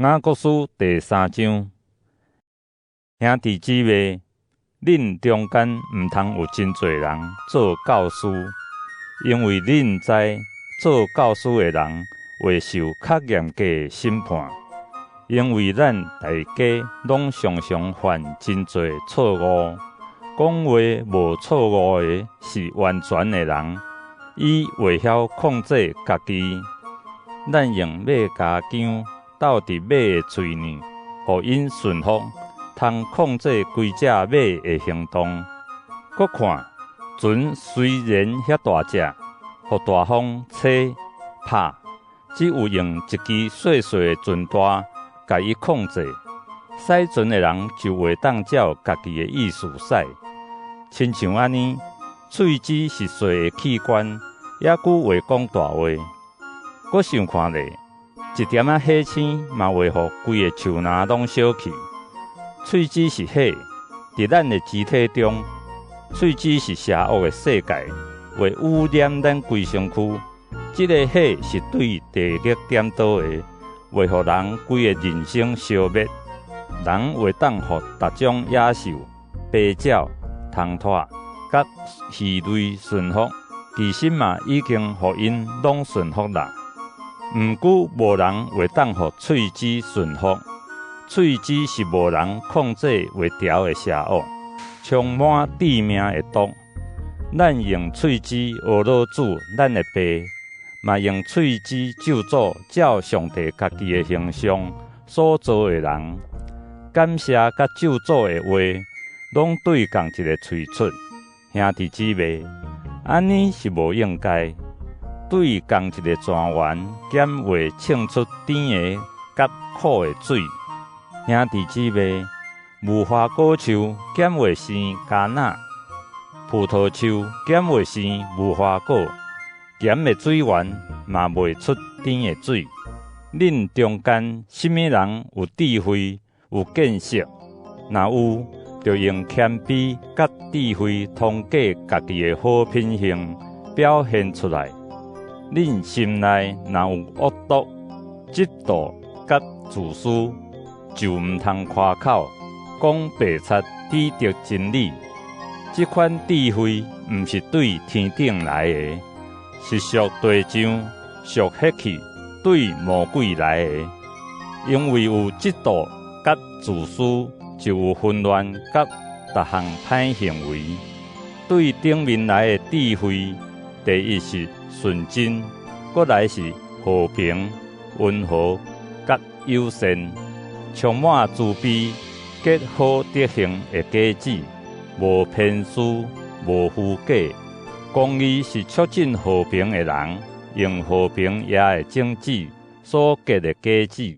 雅各書第三章，兄弟姊妹，恁中間毋通有真濟人做教師，因為恁知做教師的人會受較嚴格的審判。因為咱大家攏常常犯真濟錯誤，講話無錯誤的是完全的人，伊會曉控制家己。咱用馬鉗韁鬥佇馬的喙呢，予𪜶順服，通控制規隻馬的行動。閣看，船雖然遐大隻，予大風吹拍，只有用一支細細的船帶共伊控制。駛船的人就會當照家己的意思駛。親像按呢，喙舌是細的器官，猶閣會講大話。閣想看咧，一點仔火星嘛會予規個樹林攏燒去。喙舌是火，佇咱的肢體中，喙舌是邪惡的世界，會污染咱規身軀。這个火是對地獄顛倒的，會予人規个人生燒滅。人會當予逐種野獸、飛鳥、蟲豸佮魚類馴服，其實嘛已經予𪜶攏馴服啦。毋過無人會當予喙舌馴服，喙舌是無人控制會牢的邪惡，充滿致命的毒。咱用喙舌呵咾主咱的爸，嘛用喙舌咒詛照上帝家己的形象所造的人。感謝佮咒詛的話，攏對仝一个喙出。兄弟姊妹，按呢是無應該。對仝一个泉源，敢會衝出甜的佮苦的水？兄弟姊妹，無花果樹敢會生橄欖？葡萄樹敢會生無花果？鹹的水源嘛袂出甜的水。恁中間啥物人有智慧、有見識？若有，就用謙卑佮智慧通過家己的好品行表現出來。恁心內若有惡毒、嫉妒佮自私，就毋通誇口，講白賊抵著真理。這款智慧毋是對天頂來的，是屬地上、屬血氣、對魔鬼來的。因為有嫉妒佮自私，就有紛亂佮逐項歹行為。對頂面來的智慧，第一是純真，閣來是和平、溫和、佮友善，充滿慈悲、結好德行的果子，無偏私、無虛假。公義是促進和平的人，用和平業的種子所結的果子。